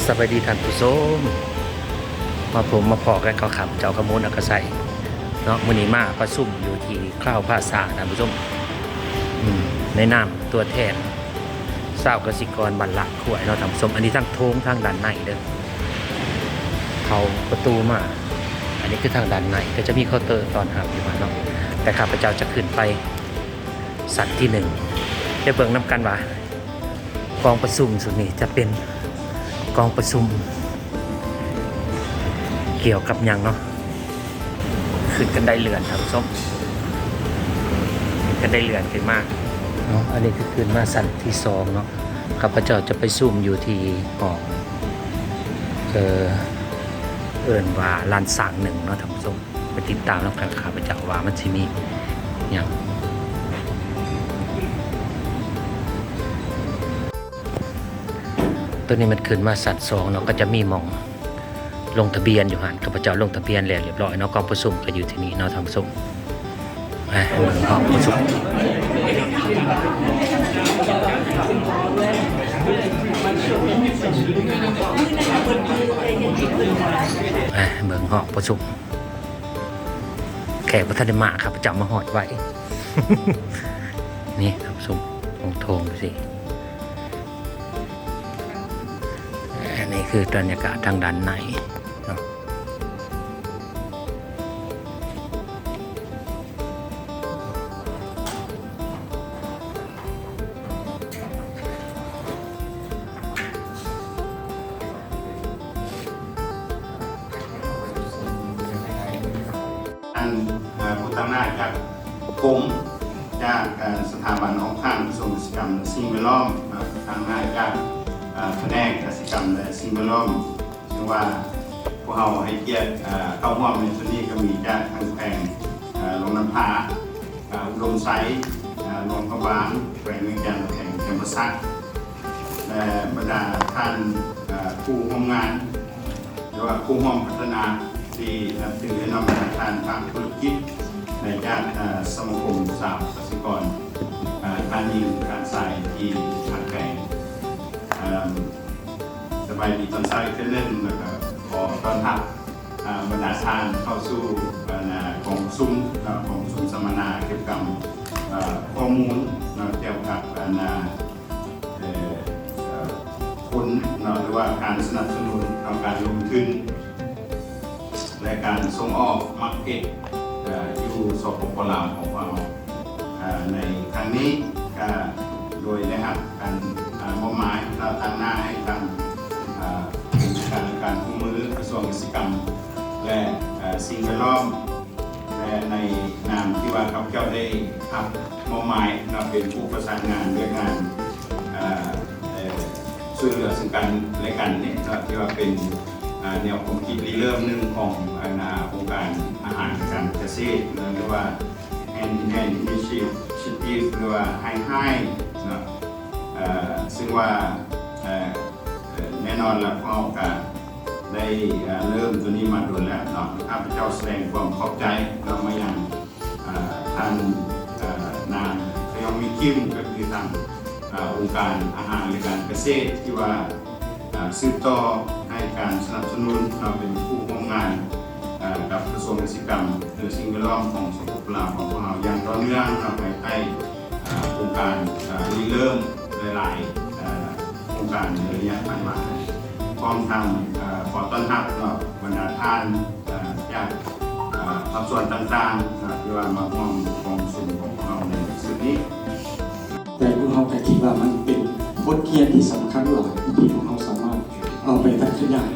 ສະບາຍດີທ່ານຜູ້ຊົມ ມາພົບມາພໍ້ກັບຂ້າພະເຈົ້າ ຄຳມູນ ອັກກະໄຊເນາະ. ມື້ນີ້ມາປະຊຸມຢູ່ທີ່ຄາວພາຊາທ່ານຜູ້ຊົມ ອືມ ໃນນາມຕົວແທນຊາວກະສິກອນບ້ານລາດຄວາຍເນາະທ່ານຜູ້ຊົມ. ອັນນີ້ທາງໂຖງທາງດ້ານໃນເດີ ເຂົ້າປະຕູມາ ອັນນີ້ຄືທາງດ້ານໃນ ກໍຈະມີເຄົາເຕີຕ້ອນຮັບຢູ່ຫັ້ນເນາະ. ແຕ່ຂ້າພະເຈົ້າຈະຂຶ້ນໄປຊັ້ນທີໜຶ່ງ ໄປເບິ່ງນຳກັນວ່າ ກອງປະຊຸມຊຸດນີ້ຈະເປັນກອງປະຊຸມກ່ຽວກັບຫຍັງເນາະ. ຂຶ້ນບັນໄດເລື່ອນທ່ານຜູ້ຊົມ ຂຶ້ນບັນໄດເລື່ອນຂຶ້ນມາເນາະ. ອັນນີ້ຄືຂຶ້ນມາຊັ້ນທີສອງເນາະ. ຂ້າພະເຈົ້າຈະໄປຊຸມຢູ່ທີ່ຫ້ອງ ເອີ ເອີ້ນວ່າລານຊ້າງໜຶ່ງເນາະທ່ານຜູ້ຊົມ. ໄປຕິດຕາມນຳກັນ ຂ້າພະເຈົ້າວ່າມັນຊິມີຫຍັງ. ໂຕນີ້ມັນຂຶ້ນມາຊັ້ນສອງເນາະ ກໍຈະມີໝ່ອງລົງທະບຽນຢູ່ຫັ້ນ. ຂ້າພະເຈົ້າລົງທະບຽນແລ້ວລຽບຮ້ອຍເນາະ. ກອງປະຊຸມກໍຢູ່ທີ່ນີ້ເນາະທ່ານຜູ້ຊົມ. ມາເບິ່ງຫ້ອງປະຊຸມ ມາເບິ່ງຫ້ອງປະຊຸມ. ແຂກບໍ່ທັນໄດ້ມາ ຂ້າພະເຈົ້າມາຮອດໄວ. ນີ້ທ່ານຜູ້ຊົມ ໂຖງໆ ຊິ ອັນນີ້ຄືບັນຍາກາດທາງດ້ານໃນເນາະ. ທ່ານ ເອີ ຜູ້ຕາງໜ້າຈາກກົມ ຈາກ ເອີ ສະຖາບັນຫ້ອງການກະຊວງກະສິກຳ ແລະ ສິ່ງແວດລ້ອມ ເນາະ, ຕາງໜ້າຈາກ ເອີ ພະແນກກະສິກຳ ແລະ ສິ່ງແວດລ້ອມ ເຊິ່ງວ່າພວກເຮົາໃຫ້ກຽດ ເອີ ເຂົ້າຮ່ວມໃນຊຸດນີ້ ກໍມີຈາກທາງແຂວງ ເອີ ຫຼວງນ້ຳທາ ເອີ ອຸດົມໄຊ ເອີ ຫຼວງພະບາງ ແຂວງວຽງຈັນ ແຂວງຈຳປາສັກ ແລະ ບັນດາທ່ານ ເອີ ຄູ່ຮ່ວມງານ ຫຼືວ່າຄູ່ຮ່ວມພັດທະນາທີ່ນັບຖືເນາະ, ບັນດາທ່ານພາກທຸລະກິດ ແລະ ຈາກ ເອີ ສະມາຄົມສາວກະສິກອນ ເອີ ທ່ານຍິງ ທ່ານຊາຍທີ່ຮັກແພງ. ເອີ ສະບາຍດີຕອນເຊົ້າອີກເທື່ອໜຶ່ງ ແລ້ວກໍຂໍຕ້ອນຮັບ ເອີ ບັນດາທ່ານເຂົ້າສູ່ ອັນ ນາ ກອງປະຊຸມເນາະ, ກອງປະຊຸມສຳມະນາກ່ຽວກັບ ເອີ ຂໍ້ມູນເນາະ ກ່ຽວກັບ ອັນ ນາ ເອີ ເອີ ທຶນເນາະ ຫຼືວ່າການສະໜັບສະໜູນເນາະ ການລົງທຶນ ແລະ ການສົ່ງອອກໝາກເພັດ ເອີ ຢູ່ ສປປ ລາວ ຂອງເຮົາ ເອີ ໃນຄັ້ງນີ້ ກະໂດຍໄດ້ຮັບການ ເອີ ມອບໝາຍ ແລ້ວຕາງໜ້າໃຫ້ທາງ ເອີ ການ ການຄູ່ມືກະຊວງກະສິກຳ ແລະ ເອີ ສິ່ງແວດລ້ອມ ແລະ ໃນນາມທີ່ວ່າຂ້າພະເຈົ້າໄດ້ຮັບມອບໝາຍເນາະ ເປັນຜູ້ປະສານງານວຽກງານ ເອີ ເອີ ຊ່ວຍເຫຼືອເຊິ່ງກັນແລະກັນນີ້ເນາະ ທີ່ວ່າເປັນ ເອີ ແນວຄວາມຄິດລິເລີ່ມໜຶ່ງຂອງ ອັນ ອົງການອາຫານ ແລະ ການກະເສດເນາະ ຫຼືວ່າ Hand in Hand Initiative ຫຼືວ່າ Hand in Hand ເນາະ ເຊິ່ງວ່າ ເອີ ເອີ ແນ່ນອນລະ ພວກເຮົາກະໄດ້ ເອີ ເລີ່ມໂຕນີ້ມາດົນແລ້ວເນາະ. ຂ້າພະເຈົ້າສະແດງຄວາມຂອບໃຈເນາະ ມາຍັງ ເອີ ທ່ານ ເອີ ນາງ ຂະຢອງ ມີຄິມ ກໍຄືທາງ ເອີ ອົງການອາຫານ ແລະ ການກະເສດ ທີ່ວ່າ ເອີ ສືບຕໍ່ໃຫ້ການສະໜັບສະໜູນເນາະ ເປັນຄູ່ຮ່ວມງານ ເອີ ກັບກະຊວງກະສິກຳ ແລະ ສິ່ງແວດລ້ອມຂອງ ສປປ ລາວ ຂອງພວກເຮົາຢ່າງຕໍ່ເນື່ອງເນາະ ພາຍໃຕ້ ເອີ ໂຄງການ ເອີ ລິເລີ່ມຫຼາຍໆ ເອີ ໂຄງການໃນໄລຍະຜ່ານມາ ພ້ອມທັງ ເອີ ຂໍຕ້ອນຮັບເນາະ ບັນດາທ່ານ ເອີ ຈາກ ເອີ ພາກສ່ວນຕ່າງໆເນາະ ທີ່ວ່າມາຮ່ວມກອງປະຊຸມຂອງພວກເຮົາໃນຊຸດນີ້. ແຕ່ພວກເຮົາກໍຄິດວ່າມັນເປັນບົດຮຽນທີ່ສຳຄັນຫຼາຍ ທີ່ພວກເຮົາສາມາດເອົາໄປຂະຫຍາຍ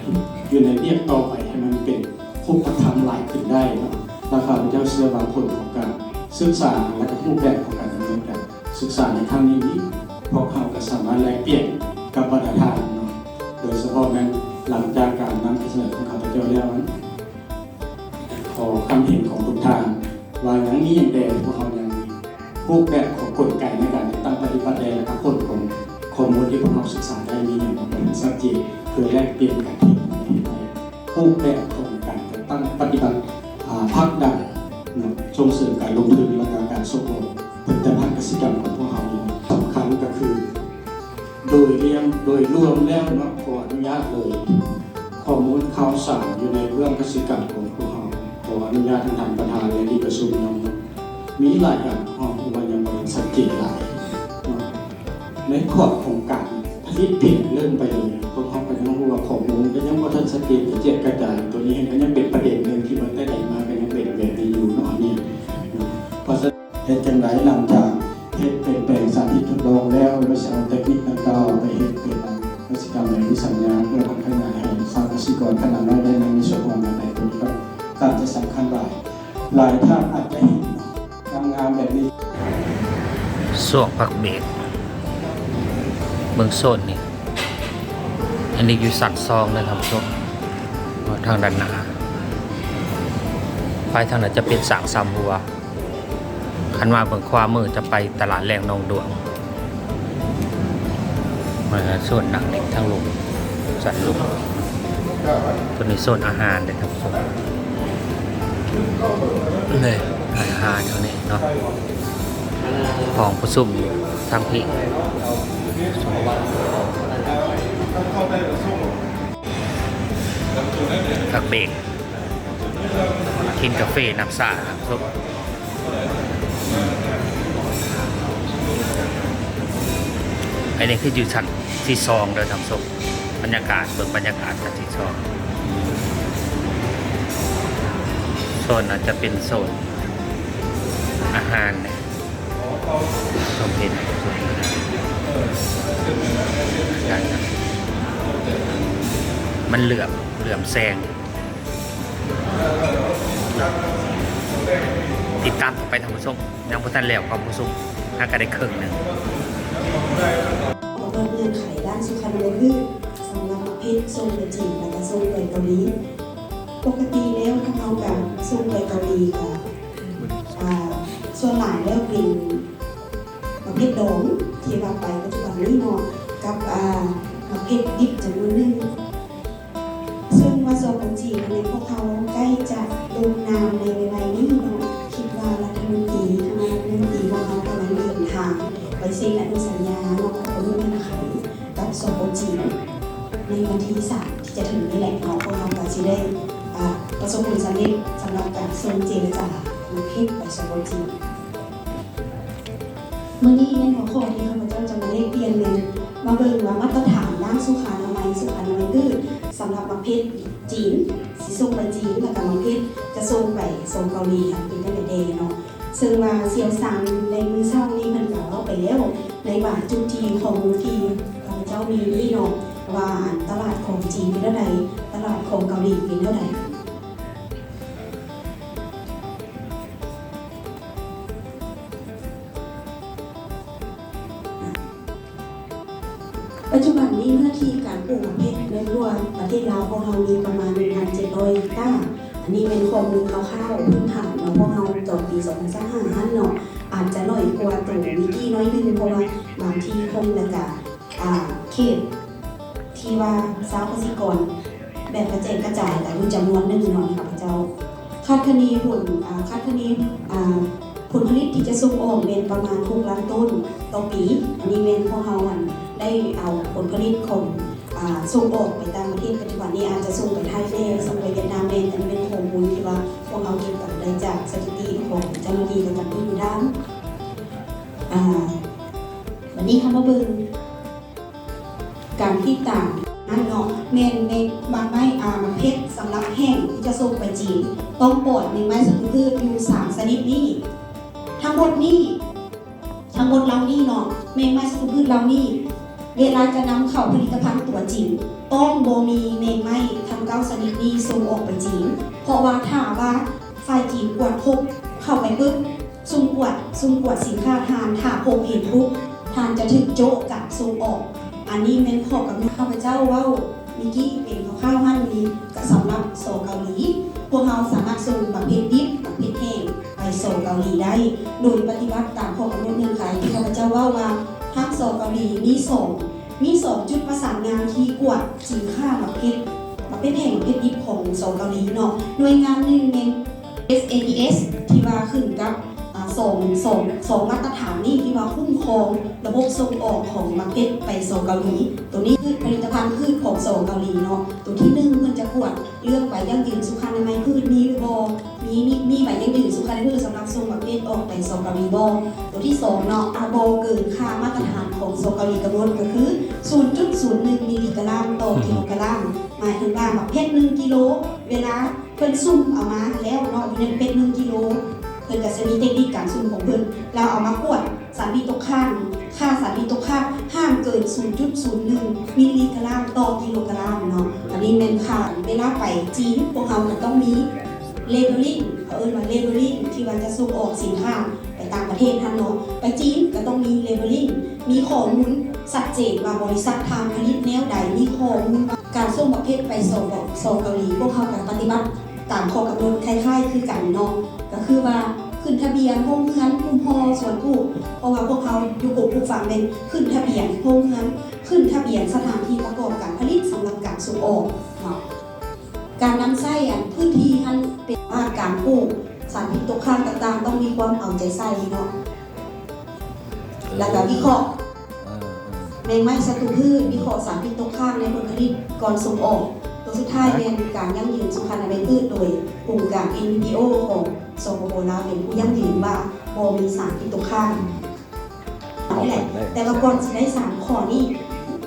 ຢູ່ໃນວຽກຕໍ່ໄປ ໃຫ້ມັນເປັນຮູບປະທຳຫຼາຍຂຶ້ນໄດ້ເນາະ. ແລະ ຂ້າພະເຈົ້າເຊື່ອວ່າຜົນຂອງການສຶກສາ ແລະ ກໍຮູບແບບຂອງການດຳເນີນການ ສຶກສາໃນຄັ້ງນີ້ນີ້ ພວກເຮົາກໍສາມາດແລກປ່ຽນກັບບັນດາທ່ານເນາະ ໂດຍສະເພາະແມ່ນຫຼັງຈາກການນຳສະເໜີຂອງຂ້າພະເຈົ້າແລ້ວນັ້ນ ຂໍຄຳເຫັນຂອງທຸກທ່ານວ່າຍັງມີຫຍັງແດ່ ພວກເຮົາຍັງ ຮູບແບບຂອງກົນໄກໃນການຈັດຕັ້ງປະຕິບັດແດ່ ແລະ ກໍຜົນຂອງຂໍ້ມູນທີ່ພວກເຮົາສຶກສາໄດ້ມີຫຍັງແດ່ ບໍ່ທັນຊັດເຈນ ເພື່ອແລກປ່ຽນກັນທີ່ ໃຫ້ ຮູບແບບຂອງການຈັດຕັ້ງປະຕິບັດ ອາ ຜັກດັນເນາະ ສົ່ງເສີມການລົງທຶນ ແລະ ກະການສົ່ງອອກຜະລິດຕະພັນກະສິກຳຂອງພວກເຮົານີ້ ສຳຄັນກໍຄື ໂດຍລວມ ໂດຍລວມແລ້ວເນາະ ຂໍອະນຸ ຍາດເລີຍ. ຂໍ້ມູນຂ່າວສານຢູ່ໃນເບື້ອງກະສິກຳຂອງພວກເຮົາ ຂໍອະນຸຍາດທ່ານປະທານ ແລະ ທີ່ປະຊຸມນຳເນາະ ມີຫຼາຍຢ່າງທີ່ເຮົາຮູ້ວ່າຍັງບໍ່ທັນຊັດເຈນຫຼາຍເນາະ. ໃນຂອບຂອງການຜະລິດເພງເລີ່ມໄປເລີຍ ພວກເຮົາກໍຍັງຮູ້ວ່າຂໍ້ມູນກໍຍັງບໍ່ທັນຊັດເຈນ ກະຈຽດກະຈາຍ. ໂຕນີ້ກໍຍັງເປັນປະເດັນໜຶ່ງທີ່ວ່າແຕ່ໃດມາກໍຍັງເປັນແບບນີ້ຢູ່ເນາະ ອັນນີ້ເນາະ. ເພາະສະນັ້ນ ເຮັດຈັ່ງໃດຫຼັງຈາກເຮັດເປັນແປງສາທິດທົດລອງແລ້ວ ກໍຊິເອົາເຕັກນິກດັ່ງກ່າວໄປເຮັດເປັນກະສິກຳໃນທີ່ສັນຍາ ເພື່ອພັດທະນາໃຫ້ຊາວກະສິກອນຂະໜາດນ້ອຍໄດ້ນຳມີສ່ວນຮ່ວມໃນໂຕນີ້ ກໍອາດຈະສຳຄັນຫຼາຍ. ຫຼາຍທ່ານອາດຈະເຫັນງາມໆແບບນີ້. ຊ່ວງພັກເບຣກ ເບິ່ງໂຊນນີ້ ອັນນີ້ຢູ່ຊັ້ນສອງເດີທ່ານຜູ້ຊົມ ທາງດ້ານໜ້າ ໄປທາງນັ້ນຈະເປັນສາງຊຳຫົວ. ຄັນມາເບິ່ງຂວາມືຈະໄປຕະຫຼາດແລງໜອງດ້ວງ. ເອີ ໂຊນນັ່ງຫຼິ້ນທາງລຸ່ມ ຊັ້ນລຸ່ມ. ໂຕນີ້ໂຊນອາຫານເດ້ທ່ານຜູ້ຊົມ ນີ້ຮ້ານອາຫານທາງນີ້ເນາະ. ຫ້ອງປະຊຸມຢູ່ທາງພີ້ ພັກເບຣກ ກິນກາເຟ ນ້ຳຊາ ທ່ານຜູ້ຊົມ. ອັນນີ້ຄືຢູ່ຊັ້ນທີສອງເດີທ່ານຜູ້ຊົມ ບັນຍາກາດ ເບິ່ງບັນຍາກາດຊັ້ນທີສອງ. ໂຊນອາດຈະເປັນໂຊນອາຫານແຫຼະ ຕ້ອງເຫັນ ມັນເຫຼືອມ ເຫຼືອມແສງ. ຕິດຕາມຕໍ່ໄປທ່ານຜູ້ຊົມ ຍັງບໍ່ທັນແລ້ວ ກອງປະຊຸມຫາກະໄດ້ເຄິ່ງໜຶ່ງ. ກຳນົດເງື່ອນໄຂດ້ານສຸຂານາໄມພືດ ສຳລັບປະເພດສົ່ງໄປຈີນ ແລະ ກະສົ່ງໄປເກົາຫຼີ. ປົກກະຕິແລ້ວພວກເຮົາກະສົ່ງໄປເກົາຫຼີກະ ອາ ສ່ວນຫຼາຍແລ້ວເປັນ ໝາກເຜັດດອງທີ່ວ່າໄປປັດຈຸບັນນີ້ເນາະ ກັບ ອາ ໝາກເຜັດດິບຈຳນວນໜຶ່ງ. ເຊິ່ງວ່າ ສກ ຈີນ ແມ່ນພວກເຮົາໃກ້ຈະລົງນາມໃນໄວໆນີ້ເນາະ. ຄິດວ່າລັດຖະມົນຕີ ຄະນະລັດຖະມົນຕີຂອງເຮົາກຳລັງເດີນທາງໄປເຊັນອະນຸສັນຍາເນາະ ເພື່ອເງື່ອນໄຂກັບ ສກ ຈີນ ໃນວັນທີສາມທີ່ຈະເຖິງນີ້ແຫຼະເນາະ. ພວກເຮົາກະຊິໄດ້ ອາ ປະສົບຜົນສຳເລັດສຳລັບການສົ່ງເຈລະຈາໝາກເຜັດໄປ ສກ ຈີນ. ມື້ນີ້ແມ່ນຫົວຂໍ້ທີ່ຂ້າພະເຈົ້າຈະມາແລກປ່ຽນແມ່ນມາເບິ່ງວ່າມາດຕະຖານດ້ານສຸຂານາໄມ ສຸຂານາໄມພືດ ສຳລັບໝາກເຜັດຈີນ ຊິສົ່ງໄປຈີນ ແລ້ວກະໝາກເຜັດຈະສົ່ງໄປໂຊນເກົາຫຼີຫັ້ນເປັນຈັ່ງໃດແດ່ເນາະ. ເຊິ່ງວ່າຊ່ຽວຊານໃນມື້ເຊົ້ານີ້ເພິ່ນກະເວົ້າໄປແລ້ວ ໃນບາງຈຸດທີ່ຂໍ້ມູນທີ່ຂ້າພະເຈົ້າມີນີ້ເນາະ ວ່າອັນຕະຫຼາດຂອງຈີນເປັນແນວໃດ ຕະຫຼາດຂອງເກົາຫຼີເປັນແນວໃດ. ປັດຈຸບັນນີ້ເນື້ອທີ່ການປູກໝາກເຜັດໃນທົ່ວປະເທດລາວຂອງເຮົາມີປະມານໜຶ່ງພັນເຈັດຮ້ອຍເຮັກຕາ. ອັນນີ້ແມ່ນຂໍ້ມູນຄ່າວໆພື້ນຖານຂອງພວກເຮົາຕອນປີສອງພັນຊາວຫ້າຫັ້ນເນາະ ອາດຈະໜ້ອຍກວ່າໂຕມິຕິໜ້ອຍໜຶ່ງ ເພາະວ່າບາງທີ່ຄົງລະກະ ອາ ເຂດທີ່ວ່າຊາວກະສິກອນແບບກະແຈກກະຈາຍກະຢູ່ຈຳນວນໜຶ່ງເນາະ ຂ້າພະເຈົ້າຄາດຄະເນຜົນ ອາ ຄາດຄະເນ ອາ ຜົນຜະລິດທີ່ຈະສົ່ງອອກແມ່ນປະມານຫົກລ້ານຕົ້ນຕໍ່ປີ. ອັນນີ້ແມ່ນພວກເຮົາ ອັນ ໄດ້ເອົາຜົນຜະລິດຂອງ ອາ ສົ່ງອອກໄປຕ່າງປະເທດ ປັດຈຸບັນນີ້ອາດຈະສົ່ງໄປໄທແດ່ ສົ່ງໄປຫວຽດນາມແດ່. ອັນນີ້ແມ່ນຂໍ້ມູນທີ່ວ່າພວກເຮົາເກັບກັນໄດ້ຈາກສະຖິຕິຂອງເຈົ້າໜ້າທີ່ການກະຕຸ້ນຢູ່ດ່ານ. ອາ ບັດນີ້ເຮົາມາເບິ່ງ ການຕິດຕາມຫັ້ນເນາະ ແມ່ນ ແມ່ນໝາກໄມ້ ອາ ໝາກເຜັດສຳລັບແຫ້ງທີ່ຈະສົ່ງໄປຈີນ ຕ້ອງປອດແມງໄມ້ສັດຕູພືດຢູ່ສາມຊະນິດນີ້. ທັງໝົດນີ້ ທັງໝົດເຫຼົ່ານີ້ເນາະ ແມງໄມ້ສັດຕູພືດເຫຼົ່ານີ້ ເວລາຈະນຳເຂົ້າຜະລິດຕະພັນຕົວຈິງ ຕ້ອງບໍ່ມີແມງໄມ້ທັງເກົ້າຊະນິດນີ້ສົ່ງອອກໄປຈີນ. ເພາະວ່າຖ້າວ່າຝ່າຍຈີນກວດພົບເຂົ້າໄປປຶບ ຊຸມກວດ ຊຸມກວດສິນຄ້າທ່ານ ຖ້າພົບເຫັນປຸບ ທ່ານຈະຖືກໂຈະການສົ່ງອອກ. ອັນນີ້ແມ່ນຂໍ້ກຳນົດ. ຂ້າພະເຈົ້າເວົ້າເມື່ອກີ້ເປັນຄ່າວໆຫັ້ນນີ້ ກະສຳລັບ ສ ເກົາຫຼີ ພວກເຮົາສາມາດສົ່ງໝາກເຜັດດິບ ໝາກເຜັດແຫ້ງໄປ ສ ເກົາຫຼີ ໄດ້ ໂດຍປະຕິບັດຕາມຂໍ້ກຳນົດເງື່ອນໄຂທີ່ຂ້າພະເຈົ້າເວົ້າວ່າ ທາງ ສ ເກົາຫຼີ ມີສອງ ມີສອງຈຸດປະສານງານທີ່ກວດສິນຄ້າໝາກເຜັດ ໝາກເຜັດແຫ້ງ ໝາກເຜັດດິບຂອງ ສ ເກົາຫຼີ ເນາະ. ໜ່ວຍງານໜຶ່ງແມ່ນ ເອສ ເອ ພີ ເອສ ທີ່ວ່າຂຶ້ນກັບ ອາ ສອງ ສອງ ສອງມາດຕະຖານນີ້ທີ່ວ່າຄຸ້ມຄອງລະບົບສົ່ງອອກຂອງໝາກເພັດໄປ ສ ເກົາຫຼີ. ໂຕນີ້ຄືຜະລິດຕະພັນພືດຂອງ ສ ເກົາຫຼີເນາະ. ໂຕທີໜຶ່ງເພິ່ນຈະກວດເລື່ອງໃບຢັ້ງຢືນສຸຂະອະນາໄມພືດມີຫຼືບໍ່ ມີ ມີ ມີໃບຢັ້ງຢືນສຸຂະອະນາໄມພືດສຳລັບສົ່ງໝາກເພັດອອກໄປ ສ ເກົາຫຼີບໍ່. ໂຕທີສອງເນາະ ອາ ບໍ່ເກີນຄ່າມາດຕະຖານຂອງ ສ ເກົາຫຼີກຳນົດ ກໍຄື ສູນຈຸດສູນໜຶ່ງມິລລີກຣາມຕໍ່ກິໂລກຣາມ. ໝາຍເຖິງວ່າໝາກເພັດໜຶ່ງກິໂລ ເວລາ ເພິ່ນສຸ່ມເອົາມາແລ້ວເນາະ ຢູ່ໃນເພັດໜຶ່ງກິໂລ ເພິ່ນກໍຈະມີເຕັກນິກການສຸ່ມຂອງເພິ່ນ ແລ້ວເອົາມາກວດສານພິດຕົກຄ້າງ ຄ່າສານພິດຕົກຄ້າງຫ້າມເກີນສູນຈຸດສູນໜຶ່ງມິລລີກຣາມຕໍ່ກິໂລກຣາມເນາະ. ອັນນີ້ແມ່ນຄ່າເວລາໄປຈີນ ພວກເຮົາກໍຕ້ອງມີ labeling ເຂົາເອີ້ນວ່າ labeling ທີ່ວ່າຈະສົ່ງອອກສິນຄ້າໄປຕ່າງປະເທດຫັ້ນເນາະ. ໄປຈີນກໍຕ້ອງມີ labeling ມີຂໍ້ມູນຊັດເຈນວ່າບໍລິສັດທ່ານຜະລິດແນວໃດ ມີຂໍ້ມູນວ່າ ການສົ່ງປະເພດໄປ ສ ສ ເກົາຫຼີ ພວກເຮົາກໍປະຕິບັດຕາມຂໍ້ກຳນົດຄ້າຍໆຄືກັນເນາະ ກໍຄືວ່າຂຶ້ນທະບຽນໂຮງເຮືອນ, ກຸ່ມຫໍ່, ສວນປູກ ເພາະວ່າພວກເຮົາຢູ່ກົມປູກຝັງແມ່ນຂຶ້ນທະບຽນໂຮງເຮືອນ, ຂຶ້ນທະບຽນສະຖານທີ່ປະກອບການຜະລິດສຳລັບການສົ່ງອອກເນາະ. ການນຳໃຊ້ ອັນ ພື້ນທີ່ຫັ້ນເປັນວ່າການປູກ ສານພິດຕົກຄ້າງຕ່າງໆ ຕ້ອງມີຄວາມເອົາໃຈໃສ່ເນາະ. ແລ້ວກໍວິເຄາະ ເອີ ເອີ ແມງໄມ້ສັດຕູພືດ, ວິເຄາະສານພິດຕົກຄ້າງໃນຜົນຜະລິດກ່ອນສົ່ງອອກ. ໂຕສຸດທ້າຍແມ່ນການຢັ້ງຢືນສຸຂະອະນາໄມພືດ ໂດຍອົງການ ເອັນ ພີ ພີ ໂອ ຂອງ ສປປ ລາວ ເປັນຜູ້ຢັ້ງຢືນວ່າບໍ່ມີສານພິດຕົກຄ້າງ. ນີ້ແຫຼະ ແຕ່ວ່າກ່ອນຊິໄດ້ສາມຂໍ້ນີ້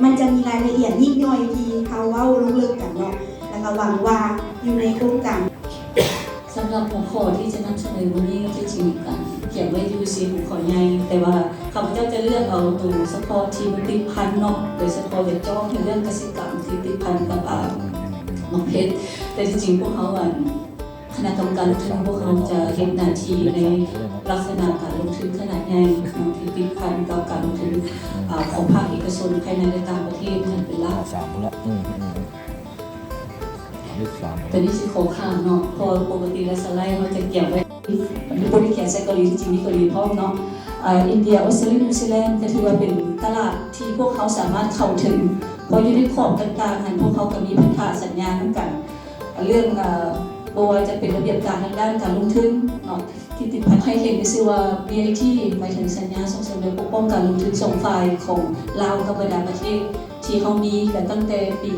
ມັນຈະມີລາຍລະອຽດຍິບຍ່ອຍທີ່ເຮົາເວົ້າລົງເລິກກັນເນາະ ແລ້ວກໍຫວັງວ່າຢູ່ໃນໂຄງການ ສຳລັບຫົວຂໍ້ທີ່ຈະນຳສະເໜີມື້ນີ້ ທີ່ຈິງກະກຽມໄວ້ຢູ່ສີ່ຫົວຂໍ້ໃຫຍ່ ແຕ່ວ່າຂ້າພະເຈົ້າຈະເລືອກເອົາໂຕສະເພາະທີ່ມັນຕິດພັນເນາະ ໂດຍສະເພາະຢາກເຈາະໃນເລື່ອງກະສິກຳທີ່ຕິດພັນກັບ ອາ ໝາກເພັດ. ແຕ່ທີ່ຈິງພວກເຮົາ ອັນ ຄະນະກຳມະການລົງທຶນຂອງພວກເຮົາຈະເຮັດໜ້າທີ່ໃນລັກສະນະການລົງທຶນຂະໜາດໃຫຍ່ເນາະ ທີ່ຕິດພັນກັບການລົງທຶນ ອາ ຂອງພາກເອກະຊົນພາຍໃນ ແລະ ຕ່າງປະເທດຫັ້ນເປັນຫຼັກ. ສາມພຸ້ນລະ ອືມ ອືມ ອືມ ເລກສາມ ຕອນນີ້ຊິຂໍຂ້າມເນາະ ເພາະວ່າປົກກະຕິແລ້ວສະໄລເຮົາຈະກຽມໄວ້ ບໍ່ໄດ້ຂຽນໃສ່ເກົາຫຼີ ທີ່ຈິງມີເກົາຫຼີພ້ອມເນາະ ອາ ອິນເດຍ, ອົດສະຕຣາລີ, ນິວຊີແລນ ກໍຖືວ່າເປັນຕະຫຼາດທີ່ພວກເຮົາສາມາດເຂົ້າເຖິງ ເພາະຢູ່ໃນຂອບຕ່າງໆຫັ້ນ ພວກເຮົາກໍມີພັນທະສັນຍານຳກັນ ເລື່ອງ ອາ ບໍ່ວ່າຈະເປັນລະບຽບການທາງດ້ານການລົງທຶນເນາະ ທີ່ຕິດພັນໃຫ້ເຫັນຊື່ວ່າ ບີໄອທີ ໝາຍເຖິງສັນຍາສົ່ງເສີມ ແລະ ປົກປ້ອງການລົງທຶນສອງຝ່າຍຂອງລາວກັບບັນດາປະເທດທີ່ເຮົາມີ ແລະ ຕັ້ງແຕ່ປີ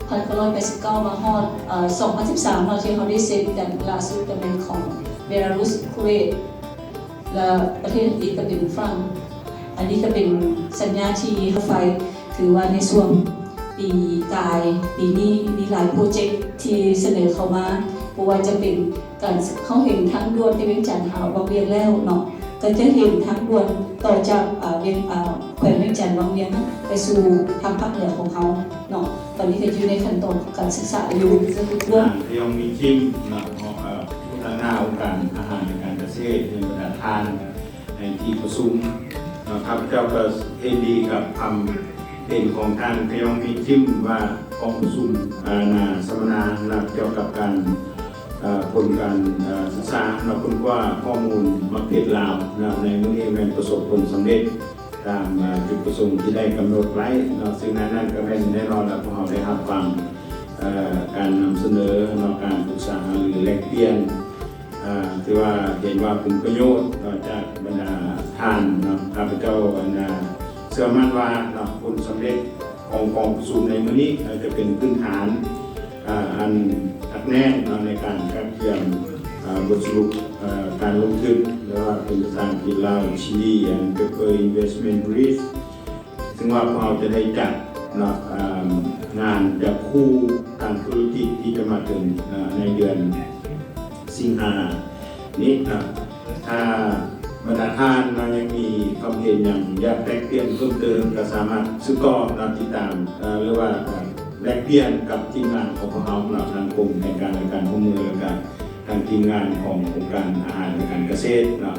ພັນເກົ້າຮ້ອຍແປດສິບເກົ້າມາຮອດ ເອີ ສອງພັນສິບສາມເນາະ ທີ່ເຮົາໄດ້ເຊັນກັນລ່າສຸດກໍແມ່ນຂອງເບລາຣຸສ, ຄູເວດ ແລະ ປະເທດອັງກິດກໍເປັນຝຣັ່ງ. ອັນນີ້ກໍເປັນສັນຍາທີ່ເຮົາໄປ ຖືວ່າໃນຊ່ວງປີກາຍ ປີນີ້ມີຫຼາຍໂປຣເຈັກທີ່ສະເໜີເຂົ້າມາ ບໍ່ວ່າຈະເປັນການ ເຮົາເຫັນທາງດ່ວນທີ່ວຽງຈັນຫາວັງວຽງແລ້ວເນາະ ກໍຈະເຫັນທາງດ່ວນຕໍ່ຈາກ ອາ ວຽງ ອາ ແຂວງວຽງຈັນວັງວຽງໄປສູ່ທາງພາກເໜືອຂອງເຮົາເນາະ ຕອນນີ້ກໍຢູ່ໃນຂັ້ນຕອນການສຶກສາຢູ່. ທ່ານ ພະຍົງ ມີນ ຄິມ ເນາະ ເອີ ຫົວໜ້າອົງການອາຫານ ແລະ ການກະເສດ ໃນບັນດາທ່ານ ໃນທີ່ປະຊຸມເນາະ ຂ້າພະເຈົ້າກໍເຫັນດີກັບຄຳເຫັນຂອງທ່ານ ພະຍົງ ມີນ ຄິມ ວ່າກອງປະຊຸມ ອາ ນາສຳມະນານະ ກ່ຽວກັບການ ເອີ ຜົນການ ເອີ ສຶກສາເນາະ ຄົ້ນຄວ້າຂໍ້ມູນໝາກເພັດລາວເນາະ ໃນມື້ນີ້ແມ່ນປະສົບຜົນສຳເລັດຕາມ ເອີ ຈຸດປະສົງທີ່ໄດ້ກຳນົດໄວ້ເນາະ ຊຶ່ງໃນນັ້ນກໍແມ່ນແນ່ນອນລະ ພວກເຮົາໄດ້ຮັບຟັງ ເອີ ການນຳສະເໜີເນາະ ການປຶກສາຫາລືແລກປ່ຽນ ອາ ຖືວ່າເຫັນວ່າເປັນປະໂຫຍດເນາະ ຈາກບັນດາທ່ານເນາະ ຂ້າພະເຈົ້າ ອັນ ເຊື່ອໝັ້ນວ່າເນາະ ຜົນສຳເລັດຂອງກອງປະຊຸມໃນມື້ນີ້ ອາດຈະເປັນພື້ນຖານ ອາ ອັນໜັກແໜ້ນເນາະ ໃນການກະກຽມ ອາ ບົດສະຫຼຸບ ອາ ການລົງທຶນ ຫຼື ວ່າເປັນພາສາອັງກິດລາວ Chile and Pepper Investment Brief ຊຶ່ງວ່າພວກເຮົາຈະໄດ້ຈັດເນາະ ເອີ ງານຈັບຄູ່ທາງທຸລະກິດທີ່ຈະມາເຖິງ ເອີ ໃນເດືອນສິງຫານີ້ເນາະ. ຖ້າບັນດາທ່ານເນາະ ຍັງມີຄວາມເຫັນຫຍັງຢາກແລກປ່ຽນເພີ່ມເຕີມ ກໍສາມາດສືບຕໍ່ເນາະ ຕິດຕາມ ເອີ ຫຼືວ່າ ເອີ ແລກປ່ຽນກັບທີມງານຂອງພວກເຮົາເນາະ ທາງກົມແຜນການ ແລະ ການຮ່ວມມື ແລ້ວກໍທາງທີມງານຂອງອົງການອາຫານ ແລະ ການກະເສດເນາະ.